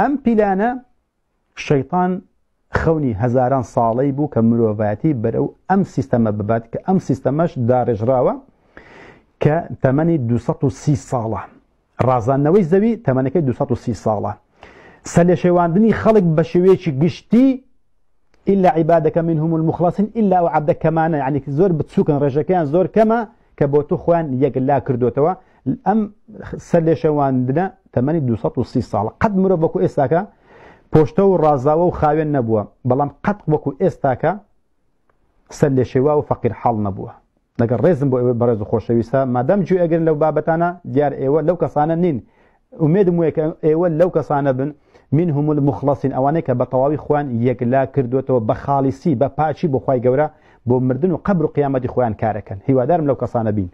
ئەم پیلانە شەیتان خەونی هەزاران ساڵەی بوو کە مرۆڤایەتی بەرەو ئەم سیستەمە ببات کە ئەم سیستەمەش داڕێژراوە کە تەمەنی 230 ساڵە ڕازاندنەوەی زەوی تەمەنەکەی 230 ساڵە سەرلێشێواندنی خەڵک بە شێوەیەکی گشتی إلا عبادك منهم المخلصين إلا ئەو عەبدە کەمانە یعنی زۆر بچووکن ڕێژەکەیان زۆر کەمە کە بۆ تو خۆیان یەکلا کردوتەوە ئەم سەرلێشێواندنە تەمەنی 230 ساڵە قەت مرۆڤ وەکو ئێستاکە پۆشتە و ڕازاوە و خاوێن نەبووە بەڵام قەت وەکو ئێستاکە سەرلێشێوا و فەقیر حاڵ نەبووە لەگەڵ ڕێزم بۆ ئێوەی بەڕێز و خۆشەویستە مادام گوێ ئەگرن لەو بابەتانە دیار ئێوە لەو کەسانە نین ئومێدم وەیە کە ئێوە لەو کەسانە بن منهم المخلصین ئەوانەی کە بە تەواوی خۆیان یەکلا کردوێتەوە بە خاڵیسی بە پاچی بۆ خوای گەورە بۆ مردن و قەبر و قیامەتی خۆیان کارەکەن هیوادارم لەو کەسانە بین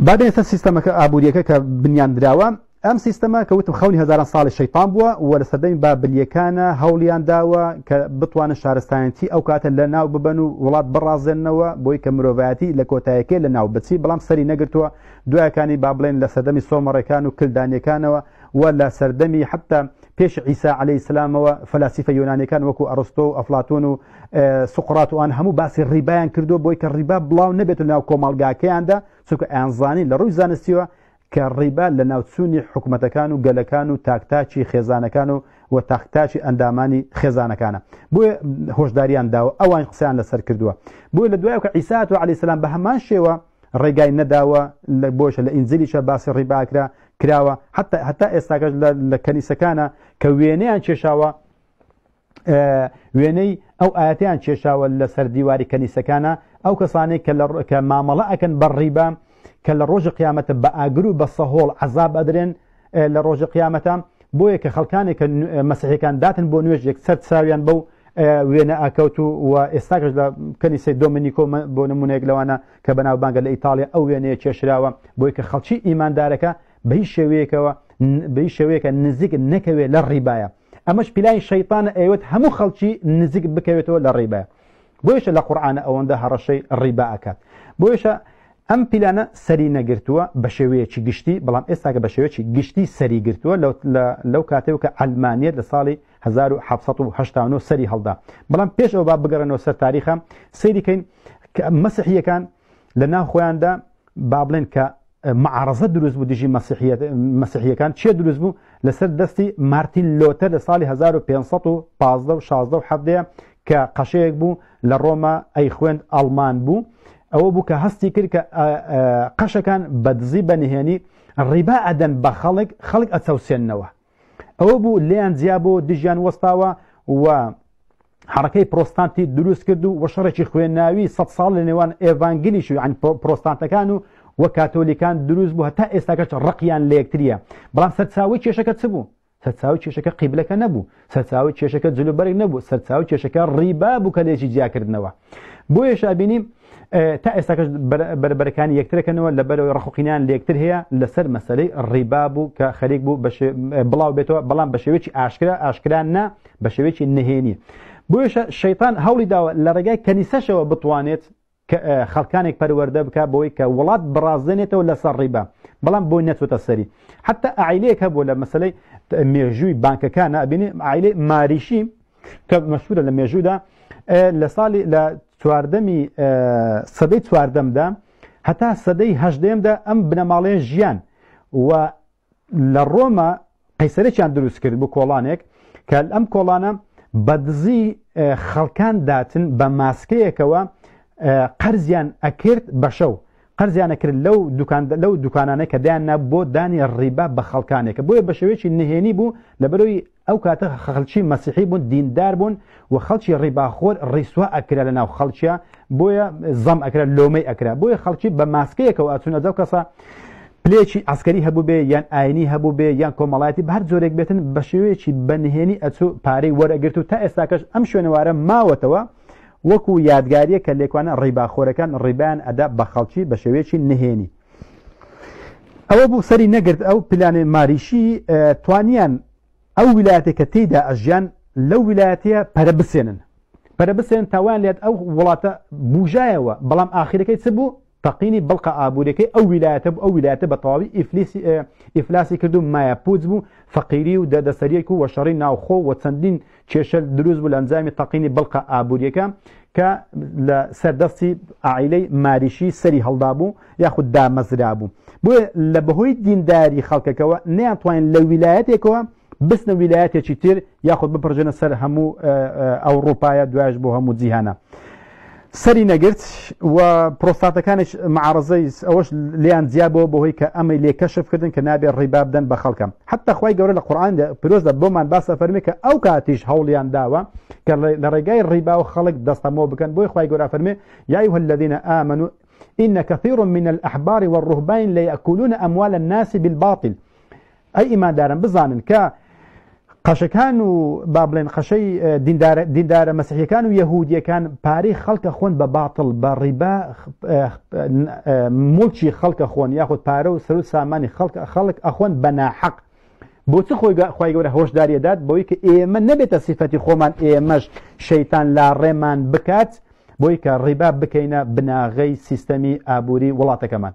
با بێنە سەر سیستەمەکە ئابووریەکە کە بنیاندراوە ئەم سیستەمە کە وتم خەونی هەزاران ساڵی شەیتان بووە و لە سەردەمی بابلیەکانە هەوڵیان داوە کە بتوانن شارستانێتی ئەو کاتە لە ناو ببەن و وڵات بڕازێننەوە بۆی کە مرۆڤایەتی لە کۆتایەکەی لە ناو بچی بەڵام سەری نەگرتووە دوایەکانی با بڵێن لە سەردەمی سۆمەڕەکان و کلدانیەکانەوە و لە سەردەمی حتا پێش عیسا عەلەیهی سلامەوە فەلاسیفە یۆنانیەکان وەکو ئەڕستۆ و ئەفلاتۆن و سوقرات و ئەوان هەموو باسی ڕیبایان کردووە بۆی کە ڕیبا بڵاو نەبێت لە ناو کۆمەڵگاکەیاندا چونکە ئەیانزانی لە ڕووی زانستیەوە کە ڕیبا لەناوچوونی حکومەتەکان و گەلەکان و تاک تاکی خێزانەکان و و تاک تاکی ئەندامانی خێزانەکانە بۆیە هۆشداریان داوە ئەوان قسەیان لەسەر کردووە بۆیە لە دوای کە عیسا هاتووە عەلەیهی سەلام بە هەمان شێوە ڕێگای نەداوە لە بۆشە لە ئینجیلیشە باسی ڕیباکرا کراوە حتا هەتا ئێستاکەش لە کەنیسەکانە کە وێنەیان کێشاوە وێنەی ئەو ئاەتیان کێشاوە لەسەر دیواری کەنیسەکانە ئەو کەسانێک کە کە مامەڵە ئەکەن بە ڕیبا کە لە ڕۆژی قیامەتە بە ئاگر و بە سەهۆڵ عذاب ئەدرێن لە ڕۆژی قیامەتە بۆیە کە خەڵکانێک کە مەسیحەکان داتن بۆ نوێژ یەکسەر چاویان بەو وێنە ئاکەوت و و ئێستاکەش لە کەنیسەی دۆمینیکۆ بۆ نمونەیەک لەوانە کە بەناوبانگە لە ئیتاڵیا ئەو وێنەیە کێشراوە بۆی کە خەڵکی ئیماندارەکە بە هیچ شێوەیەکەوە بە هیچ شێوەیەکە نزیک نەکەوێت لە ڕیبایە ئەمەش پیلانی شەیتانە ئەیەوێت هەموو خەڵکی نزیک بکەوێتەوە لە ڕیبایە بۆیشە لە قورئانە ئەوەندە هەڕەشەی ڕیبا ئەکات بۆیشە ئەم پیلانە سەری نەگرتووە بە شێوەیەکی گشتی بەڵام ئێستاکە بە شێوەیەکی گشتی سەری گرتووە لەو کاتەوە کە عەلمانیەت لە ساڵی 1789 سەری هەڵدا بەڵام پێش ئەو با بگەڕێنەوە سەر تاریخە سەیری کەین کە مەسیحیەکان لە ناو خۆیاندا با بڵێن کە معارەزە دروست بوو دژی مەسیحیەت مەسیحیەکان چێ دروست بوو لەسەر دەستی مارتین لۆتەر لە ساڵی 1515 و 16 و 17 کە قەشەیەک بوو لە ڕۆما ئەی خوێند ئەڵمان بوو ئەوە بوو کە هەستی کرد کە قەشەکان بە دزی بە نهێنی ڕیبا ئەدەن بە خەڵک خەڵک ئەچەوسێننەوە ئەوە بوو لێیان جیا بۆ دژیان وەستاوە و حرەکەی پرۆستانتی دروست کرد و وە شەڕێکی خوێناوی سە ساڵ لە نێوان ئێڤانگلیش و پرۆستانتەکان و و کاتۆلیکان دروست بوو هەتا ئێستاکەش ڕقیان لە یەکتریە بەڵام سەرچاوەی کێشەکە چ بوو سەرچاوی کێشەکە قیبلەکە نەبوو سەرچاوی کێشەکە جلوبەرگ نەبوو سەرچاوی کێشەکە ڕیبا بوو کە لێکی جیاکردنەوە بۆیەش ئەبینی تا ئێستاکەش بەربەرەکانی یەکترەکەنەوە لەبەرەوەی ڕقوقینیان لەیەکتر هەیە لەسەر مەسەلەی ڕیبا بوو کە خەریک بوو بڵاو بێتەوە بەڵام بە شێوەیەکی ئاشکرا ئاشکرا نا بە شێوەیەکی نهێنی بۆیشە شەیتان هەوڵی داوە لە ڕێگای کەنیسەشەوە بتوانێت خەڵکانێک پەروەردە بک بۆی کە وڵات بڕازێنێتەوە لەسەر ڕیبا بەڵام بۆی نەچۆتە سەری حتا ئایلەیەک هەبوو لە مەسلەی مێژووی بانکەکانە ئەبینی ئایلەی ماریشی کە مەشهورە لە مێژوودا لە ساڵی لە چواردەمی سەدەی چواردەمدا هەتا سەدەی هەشدەیەمدا ئەم بنەماڵەیە ژیان و لە ڕۆما قەیسەرێکیان دروست کرد بۆ کۆڵانێک کە ئەم کۆڵانە بە دزی خەڵکان داتن بە ماسکەیەکەوە قەرزیان ئەکرد بە شەو قەرزیان ئەکرد لەو دوکان لەو دوکانانەی کە دایان نا بۆ دانی ڕیبا بە خەڵکانێکە بۆیە بە شێوەیەکی نهێنی بوو لەبەرەوەی ئەو کاتە خەڵکی مەسیحی بوون دیندار بوون و خەڵکی ڕیباخۆر ڕیسوا ئەکرا لە ناو خەڵکیە بۆیە زەم ئەکرا لۆمەی ئەکرا بۆیە خەڵکی بە ماسکەیەکەوە ئەچوون ئەجا کەسە پلێکی عسکەری هەبوو بێ یان ئاینی هەبوو بێ یان کۆمەڵایەتی بە هەر جۆرێک بێتن بە شێوەیەکی بەنهێنی ئەچوو پارەی وەرەگرت و تا ئێستاکەش ئەم شوێنەوارە ماوەتەوە وەکو یادگاریە کە لێکوانە ڕیباخۆرەکان ڕیبایان ئەدا بە خەڵکی بە شێوەیەکی نهێنی ئەوە بوو سەری نەگرت ئەو پلانێ ماریشی توانیان ئەو ویلایەتێک کە تێیدا ئەژیان لەو ویلایەتەیە پەرە بسێنن پەرە بسێن تاوان لێت ئەو وڵاتە بژایەوە بەڵام ئاخیرەکەی چ بوو؟ تەقینی بڵقە ئابووریەکەی ئەو ویلایەتە بوو، ئەو ویلایەتە بە تەواوی ئیفلیسی ئیفلاسی کرد و مایەپووچ بوو، فەقیری و دەردەسەریەک و شەڕی ناوخۆ و چەندین کێشە دروست بوو لە ئەنجامی تەقینی بڵقە ئابووریەکە کە لە سەر دەستی عائیلەی ماریشی سەری هەڵدابوو یاخود دامەزرابوو. بۆیە لە بەهۆی دینداری خەڵکەکەوە نەیانتوانی لە ویلایەتێکەوە بچنە ویلایەتێکی تر یاخود بپڕژێنە سەر هەموو ئەوڕوپایە دوایش بۆ هەموو جیهانە سەری نەگرت و پرۆستاتەکانیش معارزەی ئەوەش لیان جیا بۆ بەهۆی کە ئەمەی لێ کەشف کردن کە نابێ ڕیبا بدەن بە خەڵکە حتا خوای گەورە لە قورئان پیرۆزدا بۆمان باسە فەرمی کە ئەو کاتیش هەوڵیان داوە کە لە ڕێگای ڕیبا و خەڵک دەستەمۆ بکەن بۆی خوای گەورە فەرمی یا أيها الذين آمنوا إن كثير من الأحبار والرهبان ليأكلون أموال الناس بالباطل ئەی ئیمانداران بزانن کە قەشەکان و با بڵێن قەشەی دیندارە دیندارە مەسیحیەکان و یەهودیەکان پارەی خەڵکە خۆن بە باتڵ بە ڕیبا موڵکی خەڵکە خۆن یاخود پارە و سەر و سامانی خەڵک خەڵک ئەخۆن بە ناحەق بۆچ خۆی خی گەورە هۆشداری دات بۆی کە ئێمە نەبێتە سیفەتی خۆمان ئێمەش شەیتان لا ڕێمان بکات بۆی کە ڕیبا بکەینە بناغەی سیستەمی ئابووری وڵاتەکەمان.